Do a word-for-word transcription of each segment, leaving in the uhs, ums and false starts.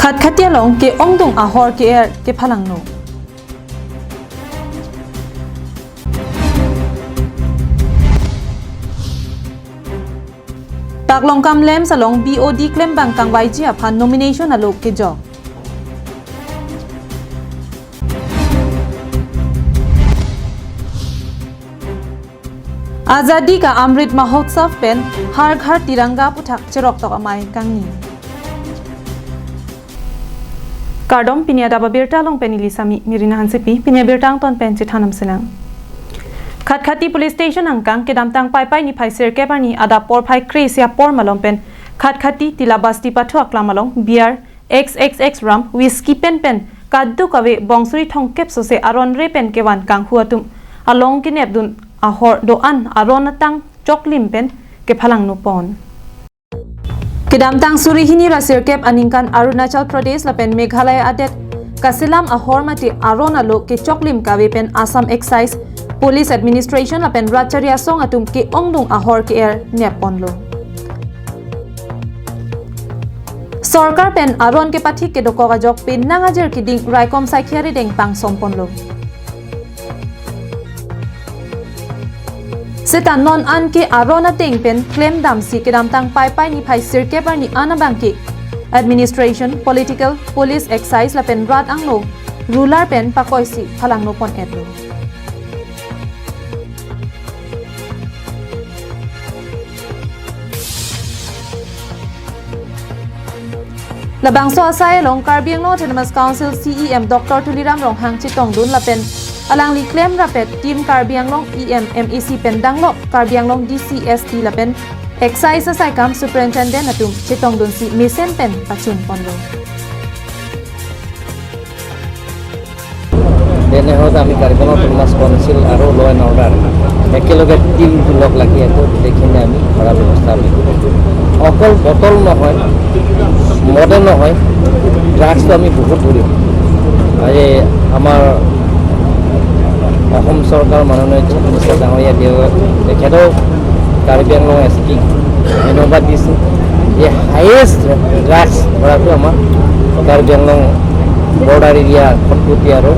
Khatkhati along ke-ongdung ahor ke-er kephalangno. Paklongkam LAMPS along B O D klembang kangvaiji aphan nomination alo kejok. Azadi Ka Amrit Mahotsav pen Har Ghar Tiranga aputhak cheroktok amei kangni. Kardom, pini adap abirta along pen neli Sami Mirina Hansepi, pini abirta angton pen chethan nangsinang. Khatkhati Police Station angkang kedamtang Paipai niphai sirkep arni adap porphai kre-isi apor malom pen Khatkhati Tila Basti pathu aklam along beer, X X X rum, whisky pen pen kadokave bongsuri thomkep sose aron re pen kevan kanghu atum along kenepdun ahor do-an aron atang choklim pen kephalangno pon. Kedamtang suri hini ra sirkep aningkan Arunachal Pradesh lapen Meghalaya adet kaselam ahor mate aron alo kechoklim kave pen Assam Excise, Police Administration lapen Ratchari asong atum ke-ongdung ahor ke-er nepponlo. Sorkar pen aron kepathik kedokok ajok penang ajir keding raikom saikhi arideng pangsom ponlo. Seta non an ke aron ateng pen klemdamsi kedamtang Paipai niphai sirkep arni an abang ke administration, political, police, excise lapen rat angno ruler pen pakoisi phalangno pon-etlo. Labangso asai along Karbi Anglong Autonomous Council C E M Doctor Tuliram Ronghang chetongdun lapen alangli klemrappet Team Karbi Anglong E M, M A C pen danglok Karbi Anglong D C, S P lapen Excise asaikam Superintendent atum chetongdunsi mesen pen pachun ponlo. তেনেহ'লে আমি কাৰ্বি Anglong autonomous council আৰু ল' and order একেলগে team log লাগি একো গোটেইখিনি আমি ধৰা ব্যৱস্থা কৰিম। অকল বটল নহয়, মদে নহয়, ড্ৰাগছটো আমি বহুত ধৰিম। আজি আমাৰ অসম চৰকাৰৰ মাননীয় চিফ মিনিষ্টাৰ ডাঙৰীয়া, তেওঁ, তেখেতেও কাৰ্বি আংলং এছ পি ধন্যবাদ দিছোঁ যে হায়েষ্ট ড্ৰাগছ ধৰাটো আমাৰ কাৰ্বি আংলং বৰ্ডাৰ এৰিয়া, খটখটি আৰু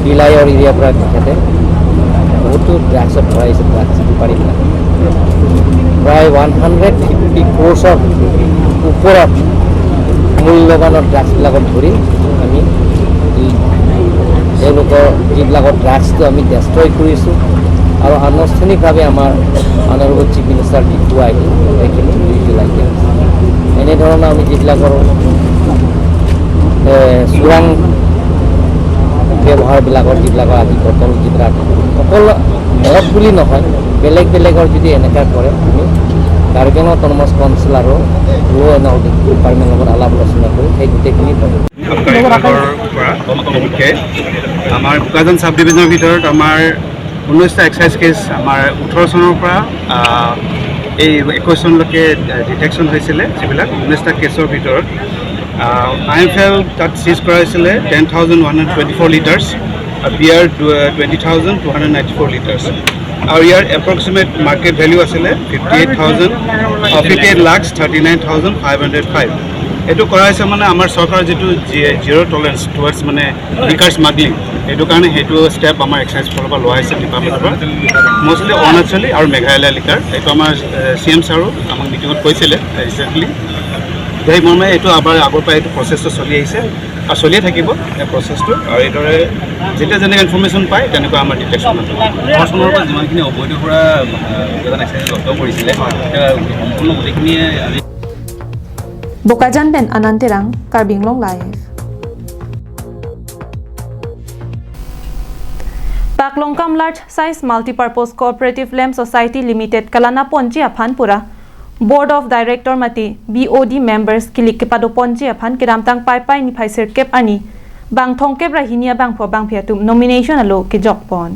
বিলায়ৰ এৰিয়াৰ পৰা তেখেতে বহুতো ড্ৰাগছত ধৰাইছে, ড্ৰাগছ বেপাৰীবিলাক। প্ৰায় ওৱান হাণ্ড্ৰেড ফিফটি ক্ৰ'ৰ্ছৰ ওপৰত মূল্যৱানৰ ড্ৰাগছবিলাকত ধৰি আমি এই তেওঁলোকৰ যিবিলাকৰ ড্ৰাগছটো আমি ডেষ্ট্ৰয় কৰিছোঁ আৰু আনুষ্ঠানিকভাৱে আমাৰ অনাৰেবল চিফ মিনিষ্টাৰ ডিফু আহি এইখিনি ৰিলিজ দিয়া হৈছে। এনেধৰণৰ আমি যিবিলাকৰ, এ, চোৰাং ব্যৱহাৰবিলাকৰ যিবিলাকৰ আজি বটল যিবিলাক অকল মদ বুলি নহয়, বেলেগ বেলেগৰ যদি এনেকুৱা কৰে, আমি কাৰ্বি আংলং অট'নমাছ কাউন্সিল আৰু ল' এণ্ড অৰ্ডাৰ ডিপাৰ্টমেণ্টৰ লগত আলাপ আলোচনা কৰি সেই গোটেইখিনি। আবকাৰী বিভাগৰ পৰা অভিমুখে আমাৰ বোকাজান ছাব ডিভিজনৰ ভিতৰত আমাৰ ঊনৈশটা এক্সাইজ কেছ আমাৰ ওঠৰ চনৰ পৰা, আহ, এই একৈশ চনলৈকে ডিটেকশ্যন হৈছিলে, যিবিলাক ঊনৈশটা কেছৰ ভিতৰত, আহ, আই এম এফ এল তাত চিজ কৰা হৈছিলে ten thousand one hundred twenty four litres, beer twenty thousand two hundred ninety four litres. আৰু ইয়াৰ এপ্ৰক্সিমেট মাৰ্কেট ভেলিউ আছিলে fifty eight thousand, fifty eight lakh thirty nine thousand five hundred five. এইটো কৰা হৈছে মানে আমাৰ চৰকাৰৰ যিটো জি-, জিৰ' টলাৰেঞ্চ টুৱাৰ্ডছ মানে লিকাৰ স্মাগলিং, সেইটো কাৰণে সেইটো ষ্টেপ আমাৰ এক্সাইজ ফালৰ পৰা লোৱা হৈছে ডিপাৰ্টমেণ্টৰ পৰা। মষ্টলি অৰুণাচলী আৰু মেঘালয় লিকাৰ, এইটো আমাৰ, এ, চি এম ছাৰো আমাক মিটিঙত কৈছিলে ৰিচেণ্টলি। সেই মৰ্মে এইটো আমাৰ আগৰ পৰা এইটো প্ৰচেছটো চলি আহিছে আৰু চলিয়ে থাকিব এই প্ৰচেছটো। আৰু এইদৰে যেতিয়া যেনেকৈ ইনফৰমেশ্যন পায়, তেনেকুৱা আমাৰ ডিটেকশ্যন হ'ব। প্ৰশাসনৰ পৰা যিমানখিনি অবৈধ সুৰা, আহ, বোকাজান এক্সাইজে জব্দ কৰিছিলে, এতিয়া সম্পূৰ্ণ গোটেইখিনিয়ে আজি Bokajan pen Anand Terang, Karbi Anglong Live. Paklongkam Large Size Multipurpose Cooperative LAMPS Society Limited kalana ponji aphan pura Board of Director mate B O D members kilik kepado ponji aphan kedamtang Paipai niphai sirkep arni bang thomkep ra hini abangphu abangphi atum nomination alo kejok pon.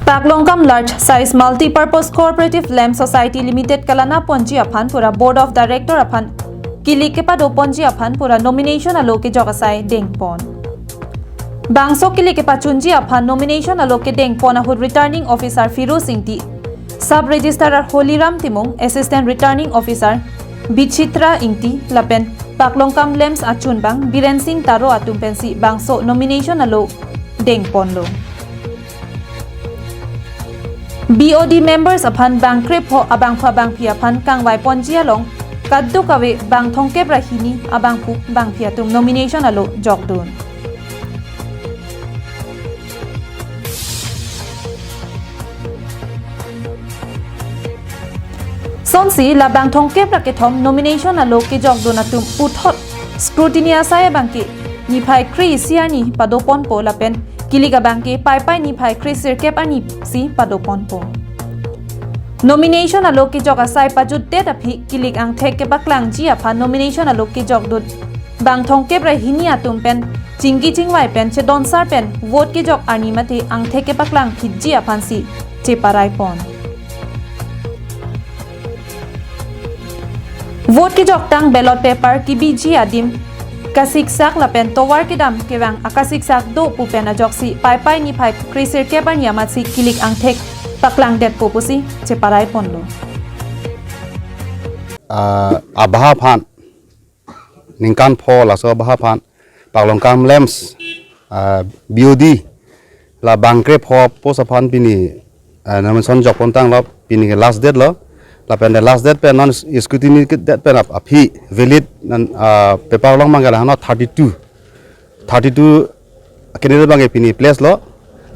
Paklongkam Large Size Multipurpose Cooperative LAMPS Society Limited kalana ponji aphan pura Board of Director aphan kilik kepado ponji aphan pura nomination alo kejok asai deng pon. Bangso kilik kepachunji aphan nomination alo kedeng pon ahut Returning Officer Firoz Ingti, Sub Registrar Holiram Timung, Assistant Returning Officer Bichitra Ingti lapen Paklongkam LAMPS achun abang Biren Singh Taro atum pensi bangso nomination alo dengponlo. B O D members aphan bang krepho abangphu abangphi aphan kangvaiponji along kadokave bang thomkep ra hini abangphu bangphi atum nomination alo jokdun. Sonsi la bang thomkep ra kethom nomination alo kejokdun atum puthot scrutiny asai abangke niphai kre-isi arni padoponpo lapen kilik abangke Paipai niphai kre-sirkep arni si padoponpo. Nomination alo kejok asai pajutdet aphi kilik angthek kepaklangji aphan nomination alo kejokdun bang thomkep ra hini atum pen chingki chingvai pen chedonsar pen vote kejok arni mate angthek kepaklang phitji aphansi cheparaipon. Vote kejoktang ballot paper kebiji adim kasiksak lapen tovar kedam kevang akasiksak do pu pen ajoksi Paipai niphai kre-sirkep arni amatsi kilik angthek paklangdetpo pusi cheparaiponlo. Ah, abahaphan ningkan pho laso abahaphan Paklongkam LAMPS, ah, B O D la bang krepho post aphan pini, ah, nomination jokpontanglo, pini ke last date lo. Lapen the last date pen non scrutiny date pen ap-, aphi valid non, ah, paper along abangke la hano thirty-two. Thirty-two candidate abangke pini place lo.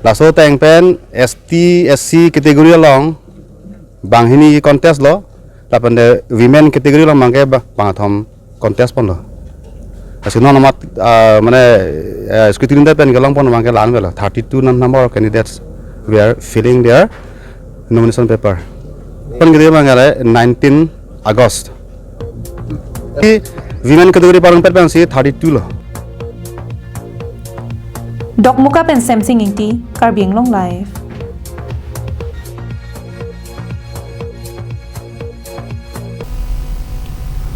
Laso ateng pen S T, S C category along bang hini contest lo. Lapen the women category along abangke ba-, bang athom contest ponlo. Lasi non amat, ah, mane, eh, scrutiny date pen kelongpon abangke la-an avelo. Thirty-two num-, number of candidates were filling their nomination paper. Pen kede abangke nineteen August. Di women category parong pet pensi thirty-two lo. Dokmoka pen Semsing Ingti, Karbi Anglong Live.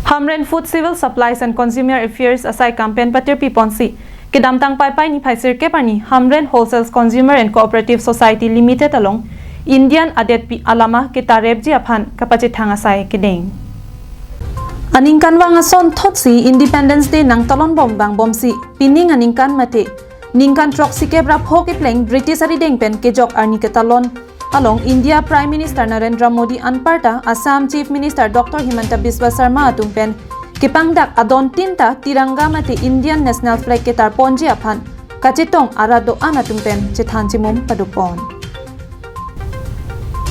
Hamren Food Civil Supplies and Consumer Affairs asai campaign patirpiponsi kedamtang Paipai niphai sirkep arni Hamren Wholesale Consumer and Cooperative Society Limited along Indian adetpi alama ketarepji aphan kapachethang asai kedeng. Aningkanvang asonthotsi Independence Day nangtalonbom vangbomsi pining aningkan mate ningkan throksikep ra pho kepleng British arideng pen kejok arni ketalon along India Prime Minister Narendra Modi anparta Assam Chief Minister Doctor Himanta Biswa Sarma atum pen kepangdak adontin ta tiranga mate Indian National Flag ketarponji aphan kachetong arat do-an atum pen chethan chimum padopon.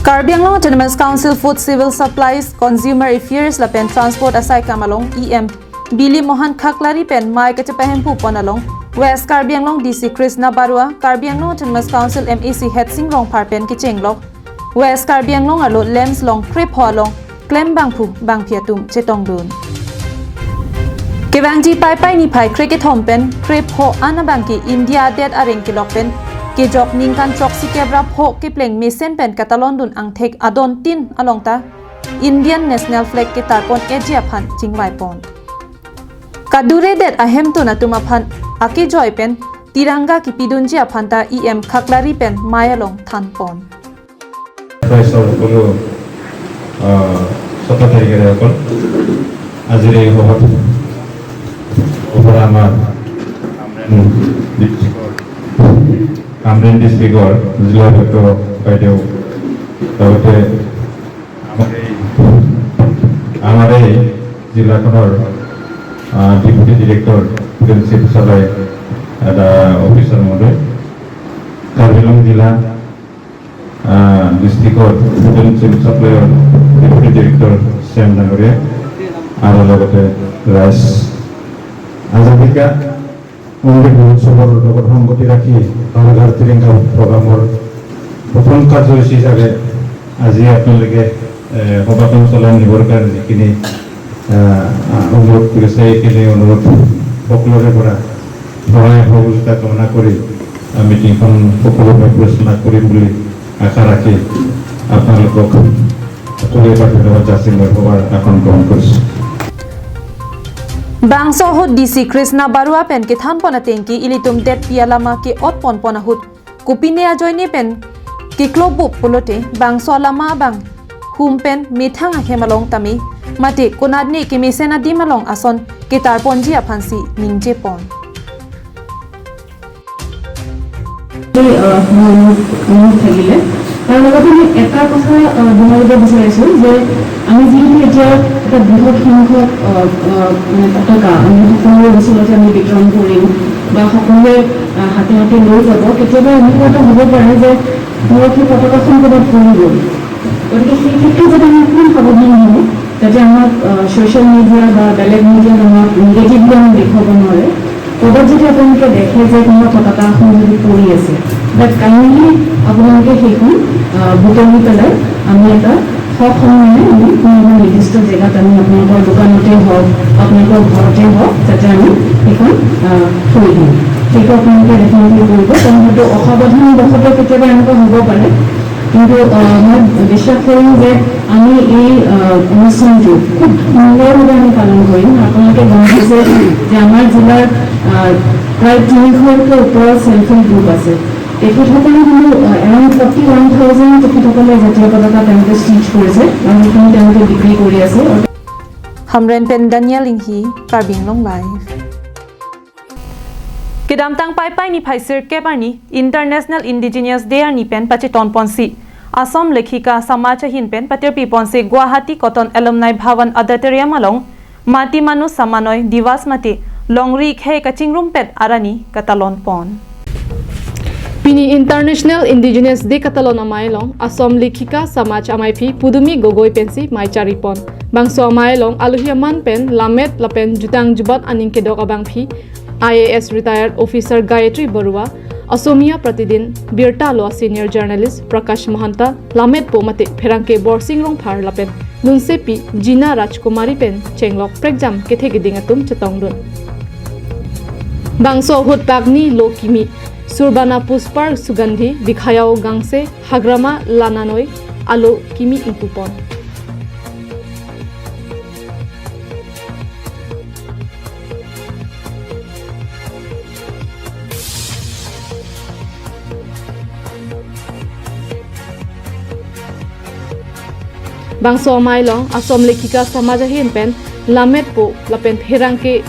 Karbi Anglong Autonomous Council Food Civil Supplies, Consumer Affairs lapen Transport asai kam along E M Bilip Mohan Khaklari pen mei kachepahemphu pon along West Karbi Anglong D C Krishna Barua, Karbi Anglong Autonomous Council M A C Headsing Rongphar pen kechenglok West Karbi Anglong arlo LAMPS along krepho along klem bangphu bangphi atum chetongdun. Kevangji Paipai niphai krekethom pen krepho an abangke India adet areng kelok pen kejok ningkan throksikep ra pho kepleng mesen pen katalondun angthek adontin along ta Indian National Flag ketarpon-etji aphan chingvaipon. Kaduredet ahemtun atum aphan akejoi pen tiranga kipidunji aphan ta E M Khaklari pen mei along thanpon. ৰাইজৰ সকলো, আহ, স্বত্বাধিকাৰীসকল, আজিৰ এই সভাত উপৰা আমাৰ, উম, ডিষ্ট্ৰিক্টৰ, কামৰেং ডিষ্ট্ৰিক্টৰ জিলা অধ্যক্ষ বাইদেউ, লগতে আমাৰ এই, আমাৰ এই জিলাখনৰ, আহ, ডেপুটি ডিৰেক্টৰ প্ৰিন্সিপ চালাই, এটা অফিচাৰ মহোদয়, কাৰ্বি আংলং জিলা, আহ, ডিষ্ট্ৰিক্টৰ ফুড এণ্ড চিভিল ছাপ্লাইৰ ডেপুটি ডিৰেক্টৰ শ্যাম ডাঙৰীয়া আৰু লগতে ৰাইজ। আজাদী কা অমৃত মহোৎসৱৰ লগত সংগতি ৰাখি হৰ ঘৰ তিৰংগা প্ৰগ্ৰামৰ প্ৰথম কাৰ্যসূচী হিচাপে আজি আপোনালোকে, এ, সভাখন চলাই নিবৰ কাৰণে যিখিনি, আহ, অনুৰোধ কৰিছে, এইখিনি অনুৰোধ সকলোৰে পৰা সহায় সহযোগিতা কামনা কৰি, আহ, মিটিংখন সফলভাৱে পৰিচালনা কৰিম বুলি আশা ৰাখি আপোনালোকক আকৌ এবাৰ ধন্যবাদ যাচি মই সভাৰ আসন গ্ৰহণ কৰিছোঁ। Bangso ahut D C Krishna Barua pen kethanpon atengke ilitum detpi alama ke-otpon pon ahut kopine ajoine pen keklobup pulote bangso alama abang hum pen methang ahem along tame mate konatne kemesen adim along ason ketarponji aphansi ningjepon. এই, আহ, মন, মনত থাকিলে। তাৰ লগতে মই এটা কথা, আহ, দোহাৰিব বিচাৰিছো যে আমি যিহেতু এতিয়া এটা বৃহৎ সংখ্যক, আহ, আহ, মানে পতাকা আমি সকলোৰে ওচৰতে আমি বিতৰণ কৰিম বা সকলোৱে, আহ, হাতে হাতে লৈ যাব, কেতিয়াবা এনেকুৱা এটা হ'ব পাৰে যে ধৰক সেই পতাকাখন ক'ৰবাত পৰি গ'ল। গতিকে সেই ক্ষেত্ৰত যাতে আমি অকণমান সাৱধান হওঁ, যাতে আমাক, আহ, ছ'চিয়েল মিডিয়া বা বেলেগ মিডিয়াত আমাক নিগেটিভলি আমাক দেখুৱাব নোৱাৰে। ক'ৰবাত যদি আপোনালোকে দেখে যে কোনোবা পতাকা এখন যদি পৰি আছে, বাট কাইণ্ডলি আপোনালোকে সেইখন, আহ, বুটলি পেলাই আমি এটা সসন্মানে আমি কোনো এটা নিৰ্দিষ্ট জেগাত আমি আপোনালোকৰ দোকানতে হওক, আপোনালোকৰ ঘৰতে হওক, যাতে আমি সেইখন, আহ, থৈ দিওঁ। সেইটো আপোনালোকে ডেফিনেটলি কৰিব, কাৰণ হয়তো অসাৱধানবশতঃ কেতিয়াবা এনেকুৱা হ'ব পাৰে। কিন্তু, আহ, মই বিশ্বাস কৰিম যে আমি এই, আহ, অনুষ্ঠানটো খুব সুন্দৰভাৱে আমি পালন কৰিম। আপোনালোকে গম পাইছে যে আমাৰ জিলাৰ, আহ, প্ৰায় তিনিশতকৈ ওপৰত ছেল্ফ হেল্প গ্ৰুপ আছে। তেখেতসকলে কিন্তু, আহ, এৰাউণ্ড ফৰ্টি ওৱান থাউজেণ্ড তেখেতসকলে জাতীয় পতাকা তেওঁলোকে ষ্টিচ কৰিছে আৰু সেইখিনি তেওঁলোকে বিক্ৰী কৰি আছে। Hamren pen Daniel Inghi, Karbi Anglong Live. Kedamtang Paipai niphai sirkep arni International Indigenous Day arni pen pachetonponsi Assam Lekhika Samaj ahin pen patirpiponsi Guwahati Cotton Alumni Bhavan Auditorium along Mati Manu Samanoi Divas mate longri khei kachingrumpet arni katalonpon. Pini International Indigenous Day katalon amei along Assam Lekhika Samaj amaiphi Pudumi Gogoi pensi mei charipon. Bangso amei along alohi aman pen lammet lapen jutang jubat aning kedok abangphi I A S retired officer Gayatri Barua, Asomia Pratidin Birta lo senior journalist Prakash Mahanta, lammetpo mate pherangke Borsing Rongphar lapen lunsepi Jina Rajkumari pen chenglok prekjam kethe keding atum chetongdun. Bangso ahut pakni lo kimi, Surbana Puspar Sugandhi, Dikhayao Gangse, Hagrama Lananoi alo kimi ingpupon. Bangso amei along Assam Lekhika Samaj ahin pen lammetpo lapen pherangke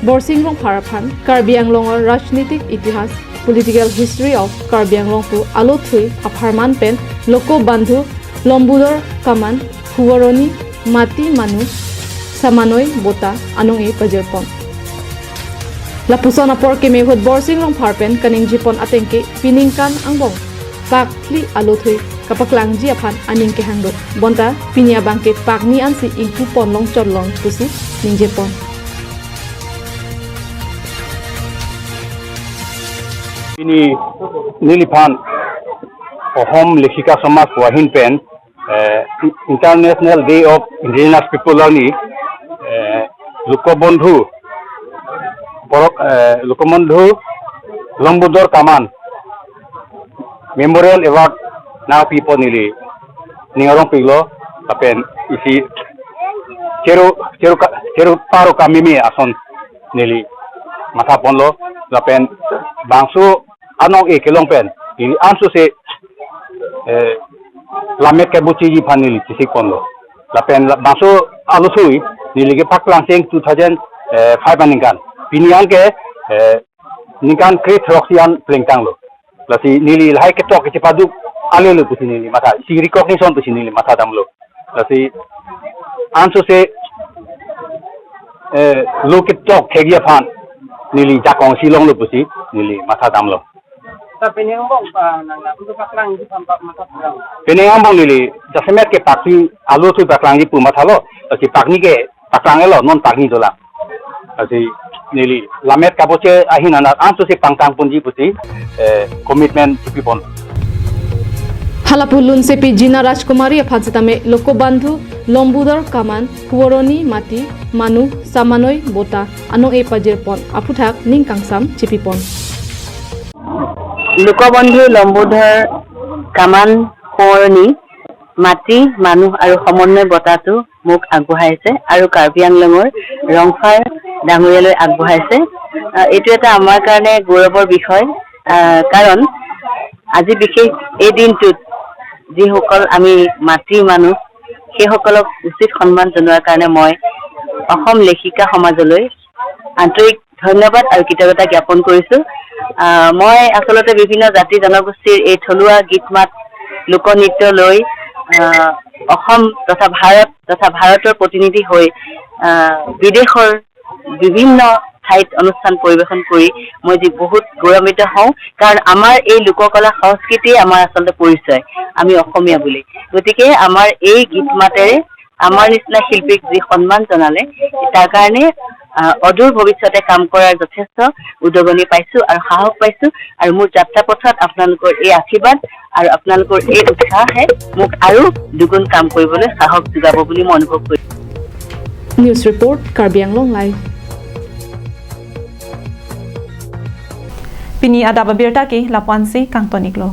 Borsing Rongphar aphan Karbi Anglong or Rajnitik Itihas, Political History of Karbi Anglong pu alothui apharman pen Lokobandhu Lombudor Kaman Huoroni Mati Manu Samanoi Bota anong-e pajirpon. Lapuson apor keme ahut Borsing Rongphar pen kaningjepon atengke piningkan angbong pakphli alothui kapaklangji aphan aning kehangdun. Bonta pini abangke pakni ansi ingpupon longchot long pusi ningjepon. Pini neliphan Assam Lekhika Samaj pu ahin pen eh, International Day of Indigenous People arni, eh, Lokobandhu, Poro-, eh, Lokobandhu Lombudor Kaman Memorial Award nangpipon neli ning arongpiklo, lapen isi cheru, cheru ka-, cheru paro kameme ason neli mathaponlo, lapen bangso anong-e kelong pen neli ansose, eh, lammet kebocheji aphan neli chesikponlo. Lapen la-, bangso alothui neli kepaklangsi two thousand five aningkan. Pini anke, eh, ningkan krethrok si an plengtanglo. Lasi neli lahai ketok kechepaduk alelo pusi neli matha, si recognition pusi neli mathadamlo. Lasi ansose, eh, lo ketok thekji aphan neli jakong si longlo pusi neli mathadamlo. Ta penang angbong pa nang na untuk paklangji aphan pa matha pulang. Penang angbong neli jasemet ke pakni alothui paklangji pu mathalo, lasi pakni ke paklanglo, non pakni dolang. Lasi neli lammet kaboche ahin anat ansose pangtangponji pusi, eh, commitment chepipon. Halapu lunsepi Jina Rajkumari aphan setame Lokobandhu Lombudor Kaman Huoroni Mati Manu Samanoi Bota anong-e pajirpon aphuthak ning kangsam chepipon. Lokobandhu Lombudor Kaman Huoroni মাটি, মানুহ আৰু সমন্বয় বঁটাটো মোক আগবঢ়াইছে আৰু কাৰ্বি আংলঙৰ ৰংফাৰ ডাঙৰীয়ালৈ আগবঢ়াইছে। আহ, এইটো এটা আমাৰ কাৰণে গৌৰৱৰ বিষয়, আহ, কাৰণ আজি বিশেষ এই দিনটোত যিসকল আমি মাতৃ মানুহ, সেইসকলক উচিত সন্মান জনোৱাৰ কাৰণে মই অসম লেখিকা সমাজলৈ আন্তৰিক ধন্যবাদ আৰু কৃতজ্ঞতা জ্ঞাপন কৰিছো। আহ, মই আচলতে বিভিন্ন জাতি জনগোষ্ঠীৰ এই থলুৱা গীত মাত, লোকনৃত্য লৈ, আহ, অসম তথা ভাৰত তথা ভাৰতৰ প্ৰতিনিধি হৈ, আহ, বিদেশৰ বিভিন্ন ঠাইত অনুষ্ঠান পৰিৱেশন কৰি মই যি বহুত গৌৰৱান্বিত হওঁ, কাৰণ আমাৰ এই লোককলা সংস্কৃতিয়ে আমাৰ আচলতে পৰিচয়, আমি অসমীয়া বুলি। গতিকে আমাৰ এই গীত মাতেৰে আমাৰ নিচিনা শিল্পীক যি সন্মান জনালে, তাৰ কাৰণে, আহ, অদূৰ ভৱিষ্যতে কাম কৰাৰ যথেষ্ট উদগনি পাইছো আৰু সাহস পাইছো। আৰু মোৰ যাত্ৰা পথত আপোনালোকৰ এই আশীৰ্বাদ আৰু আপোনালোকৰ এই উৎসাহে মোক আৰু দুগুণ কাম কৰিবলৈ সাহস যোগাব বুলি মই অনুভৱ কৰিছো। News report, Karbi Anglong Live. Pini adap abirta ke lapu-ansi kangton-iklo.